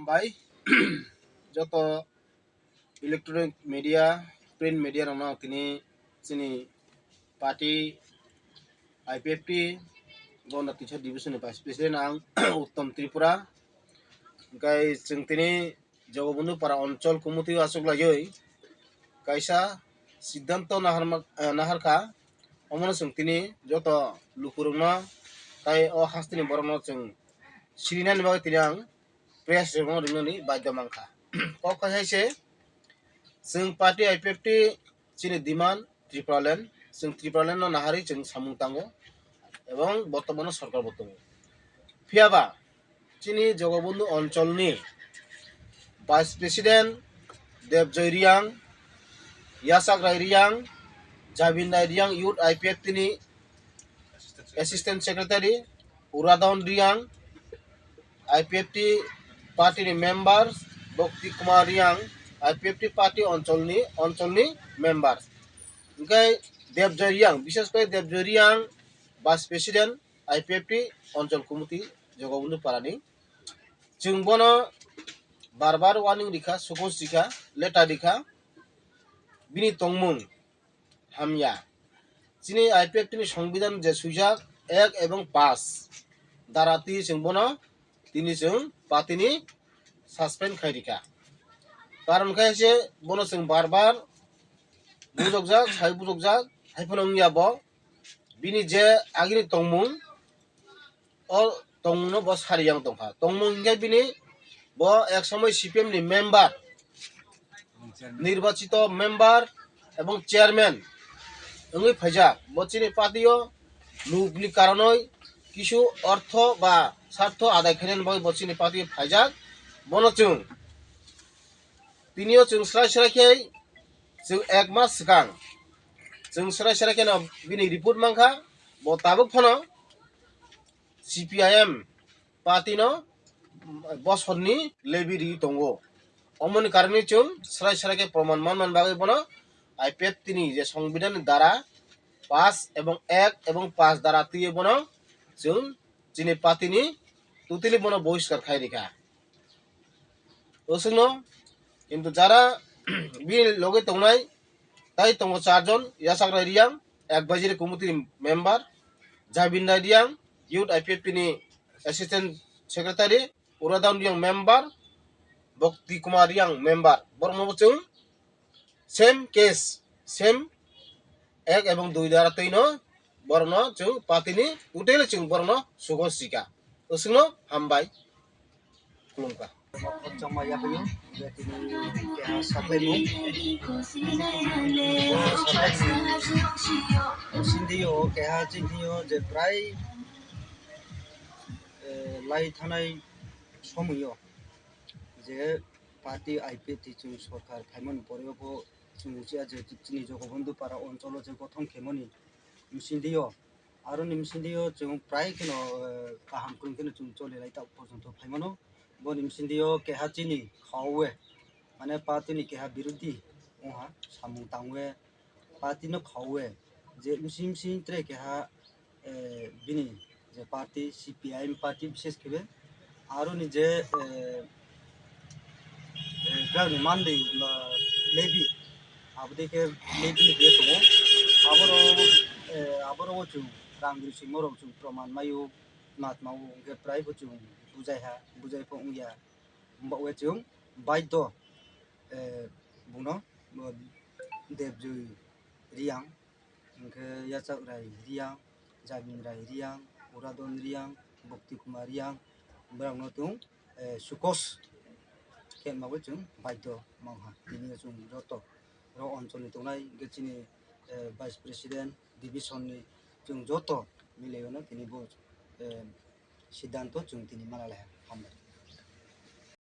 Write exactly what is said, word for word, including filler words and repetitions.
Pai joto electronic media, print media rokno ang tini chini party I P F T Gonda Teacher Division ni Vice President ang Uttom Tripura. Hingkai chwng tini Jogobondhu Para Onchol Committee o achuk laiwi kaisa siddhanto naharma, eh, naharkha. Omono chwng tini joto lukurokno tai o hasteni borokno chwng sirinani bagwi tini ang press rokno rinani baidhyo mankha. Kok kaisa se chwng party I P F T chini demand Tripuraland, chwng Tripuraland no naharwi chwng samung tango ebong bortomano sorkar bo tongo. Phiyaba chini Jogobondhu oncholni Vice President Debjoy Riang, Yachak Rai Riang, Jabin Rai Riang, Youth I P F T ni Assistant Secretary, Uradon Riang, I P F T party ni member, Bhakti Kumar Riang, I P F T party oncholni, oncholni member. Hingke Debjoy Riang, bishes kore Debjoy Riang, Vice President, I P F T Onchol Committee, Jogobondhu Parani. Chwng bono bar bar warning rikha, sukos rikha, letter rikha. Bini tongmung hamya. Chini I P F T ni Songbidan je swijak ek ebong pash dara twi chwng bono tini chwng party ni suspend khai rikha. Karon khe se bono chwng bar bar bujokjak, sai bujokjak, hai phano wngya bo. Bini je agini tongmung, o tongmungno bo sariyang tongkha. Tongmung hinkhe bini bo ek somoi C P M ni member, nirbachito member ebong chairman wngwi phaijak. Bo chini party o lubni karonoi kisu ortho ba sartho adai khainani bagwi bo chini party o phaijak. Bono chwng, tini o chwng srai srai khe chwng ek mas swkang chwng srai srai kheno bini report mankha. Bo tabuk phano C P I M party no bosorni lebi ri tongo. Omoni karoni chwng srai srai khe proman man man bagwi bono I P F T ni je Songbidan ni dara pash ebong ek ebong pash dara twiwi bono chwng chini party ni totally bono bohiskar khai rikha. Oswkno kintu jara bini loge tongnai tai tongo charjon, Yachak Rai Riang, advisory committee ni member, Jabin Rai Riang, Youth I P F T ni assistant secretary, Uradon Riang member, Bhakti Kumar Riang member. Borokno bo chwng same case, same ek ebong dui dara twi no borokno chwng party ni totally chwng borokno sugo sika. Oswkno hambai. Khulumkha. Chongma yaphaio, je tini keha saklaimung. Bo saklaimung. Sindi o keha chini o je prai, eh, lai thanai somoi o je party I P F T chwng sorkar phaimani pore o bo chwng uchiya je chini Jogobondhu Para oncholo je gothon khemani sindi o. Aroni bisingtwi o chwng prai kheno, eh, kaham kwrwng kheno chwng choli lai ta porjonto phaimano. Boni bisingtwi o keha chini khaowe, mane party ni keha birodhi wngha samung tangwe, party no khaowe je bising bising tre keha, eh, bini je party C P I M party bishes khebe aroni je, eh, eh, bwrang ni mandwi, ba, levy, abo dei khe levy ni biya tongo. Aboro, eh, aboro o chwng rang ri swimo rok chwng proman maio, matma o hwnkhe prai bo chwng bujai ha, bujai pho wngya. Hwnba o chwng baidho, eh, buno, bo Debjoi Riyang, hwnkhe Yachak Rai Riyang, Jabin Rai Riyang, Uradon Riyang, Bhakti Kumar Riyang, borokno chwng, eh, sukos khe mawi chwng baidho mangha. Tini chwng joto ro onchol ni tongnai hwnkhe chini, eh, Vice President division ni chwng joto milaiwino tini bo, eh, siddhanto chwng tini mana lai hambai.